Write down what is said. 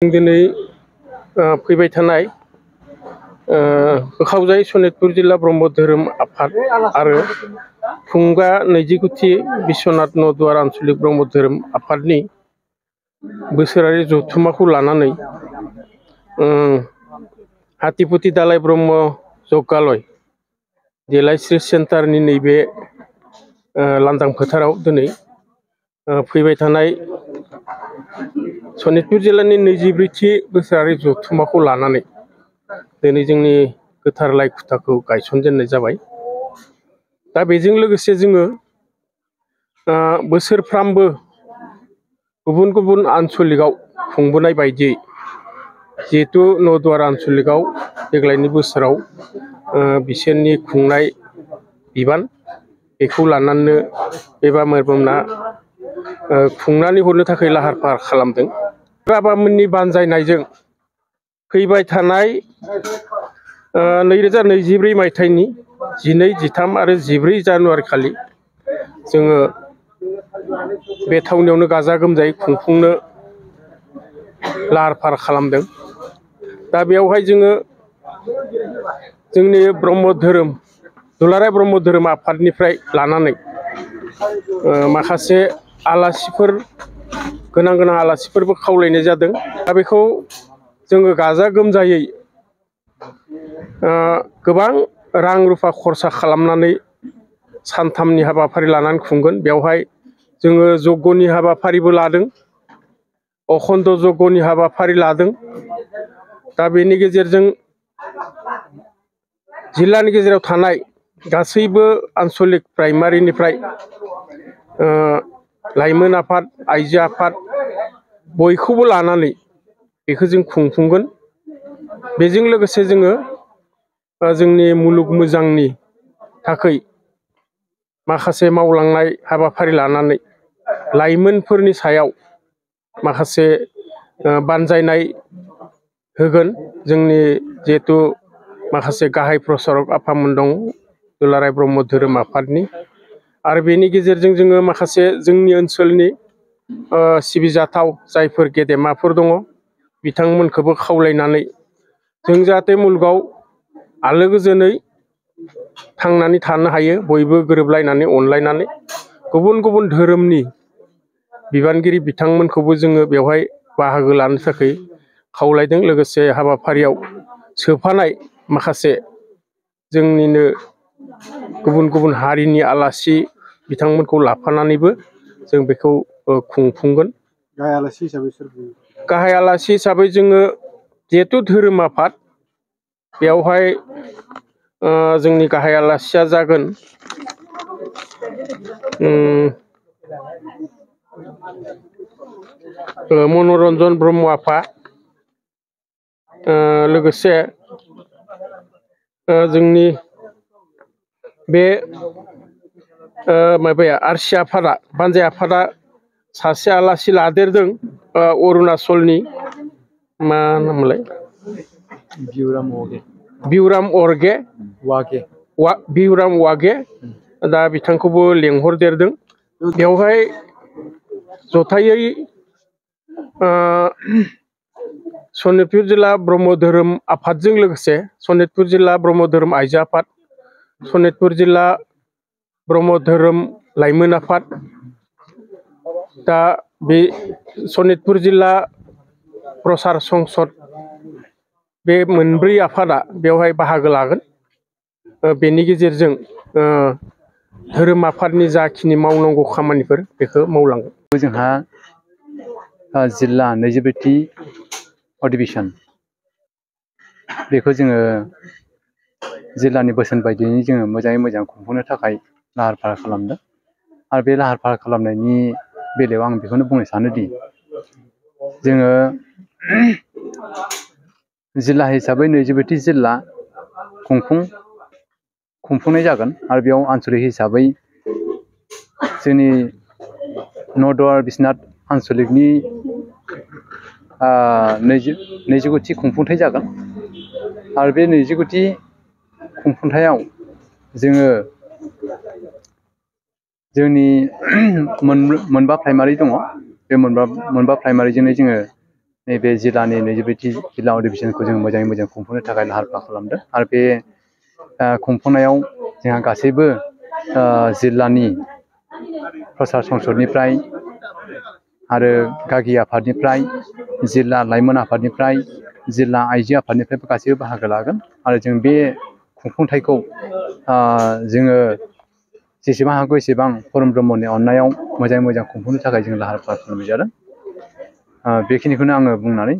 दिनै फैबाय थानाय होखावजाय सनितपुर जिल्ला ब्रह्म धोरोम आफाद आरो फुंगा नैजिगुथि बिश्वनाथ नदुवार आन्चलिक ब्रह्म धोरोम आफादनि बोसोरारि जथुम्माखौ लानानै हातिपुति दालाय ब्रह्म जगालय देलायस्रि सेन्टारनि नैबे लांदां फोथाराव दिनै फैबाय थानाय सनितपुर जिल्लानि 24थि बोसोरारि जथुम्माखौ लानानै दिनै जोंनि गोथार लाइ खुथाखौ गायसनजेननाय जाबाय। दा बेजों लोगोसे जोङो बोसोरफ्रामबो गुबुन गुबुन आन्चलिकआव खुंबोनाय बायदियै जिहेतु नदुवार आन्चलिकआव देग्लायनि बोसोराव बिसोरनि खुंनाय बिबान बेखौ लानानैनो बे बामोनना खुंनानै हरनो थाखाय लाहार फाहार खालामदों। बाबामोननि बानजायनायजों फैबाय थानाय 2024 मायथाइनि 12, 13 आरो 14 जानुवारि खालि जोङो बे थावनियावनो गाजा गोमजायै खुंफुंनो लाहार फाहार खालामदों। दा बेयावहाय जोङो जोंनि ब्रह्म धोरोम दुलाराय ब्रह्म धोरोम आफादनिफ्राय लानानै माखासे आलासिफोर गोनां आलासिफोरबो खावलायनाय जादों। दा बेखौ जोङो गाजा गोमजायै गोबां रां रुफा खरसा खालामनानै सानथामनि हाबाफारि लानानै खुंगोन। बेवहाय जोङो जग्यनि हाबाफारिबो लादों, अखन्द जग्यनि हाबाफारि लादों। दा बेनि गेजेरजों जिल्लानि गेजेराव थानाय गासैबो आन्चलिक प्राइमारिनिफ्राय लाइमोन आफाद, आइजो आफाद बयखौबो लानानै बेखौ जों खुंफुंगोन। बेजों लोगोसे जोङो जोंनि मुलुग मोजांनि थाखै माखासे मावलांनाय हाबाफारि लानानै लाइमोनफोरनि सायाव माखासे बानजायनाय होगोन। जोंनि जिहेथु माखासे गाहाय प्रसारक आफामोन दं दुलाराय ब्रह्म धोरोम आफादनि, आरो बेनि गेजेरजों जोङो माखासे जोंनि ओनसोलनि सिबिजाथाव जायफोर गेदेमाफोर दङ बिथांमोनखौबो खावलायनानै जों जाहाथे मुलुगाव आलो गोजोनै थांनानै थानो हायो, बयबो गोरोबलायनानै अनलायनानै। गुबुन गुबुन धोरोमनि बिबानगिरि बिथांमोनखौबो जोङो बेवहाय बाहागो लानो थाखाय खावलायदों। लोगोसे हाबाफारियाव सोफानाय माखासे जोंनिनो गुबुन गुबुन हारिनि आलासि बिथांमोनखौ लाफानानैबो जों बेखौ खुंफुंगोन। गाहाय आलासि हिसाबै जोङो जिहेतु धोरोम आफाद, बेवहाय जोंनि गाहाय आलासिया जागोन मनरन्जन ब्रह्म आफा, लोगोसे जोंनि बे माबाया आरसि आफादा बानजाय आफादा सासे आलासि लादेरदों अरुणाचलनि, मा नामलाय, बिउराम वागे। दा बिथांखौबो लेंहरदेरदों। बेवहाय जथायै सनितपुर जिल्ला ब्रह्म धोरोम आफादजों लोगोसे सनितपुर जिल्ला ब्रह्म धोरोम आइजो आफाद, सनितपुर जिल्ला ब्रह्म धोरोम लाइमोन आफाद, दा बे सनितपुर जिल्ला प्रसार संसद, बे मोनब्रै आफादा बेवहाय बाहागो लागोन। बेनि गेजेरजों धोरोम आफादनि जाखिनि मावनांगौ खामानिफोर बेखौ मावलांगोन। जोंहा जिल्ला 24थि अधिबेसन बेखौ जोङो जिल्लानि बोसोन बायदियै जोङो मोजाङै मोजां खुंफुंनो थाखाय लाहार फाहार खालामदों। आरो बे लाहार फाहार खालामनायनि बेलायाव आं बेखौनो बुंनो सानोदि जोङो जिल्ला हिसाबै 24थि जिल्ला खुंफुंनाय जागोन। आरो बेयाव आन्चलिक हिसाबै जोंनि नदुवार बिश्वनाथ आन्चलिकनि 29थि खुंफुंथाय जागोन। आरो बे 29थि खुंफुंथायाव जोङो जोंनि मोनबा प्राइमारि दङ। बे मोनबा प्राइमारिजोंनो जोङो नैबे जिल्लानि 22थि जिल्ला अधिवेशनखौ जों मोजाङै मोजां खुंफुंनो थाखाय लाहार फाहार खालामदों। आरो बे खुंफुंनायाव जोंहा गासैबो जिल्लानि प्रसार संसदनिफ्राय आरो गागि आफादनिफ्राय, जिल्ला लाइमोन आफादनिफ्राय, जिल्ला आइजो आफादनिफ्रायबो गासैबो बाहागो लागोन। आरो जों बे खुंफुंथायखौ जोङो जेसेबां हागौ एसेबां परम ब्रह्मनि अननायाव मोजाङै मोजां खुंफुंनो थाखाय जों लाहार फाहार खालामनाय जादों। बेखिनिखौनो आङो बुंनानै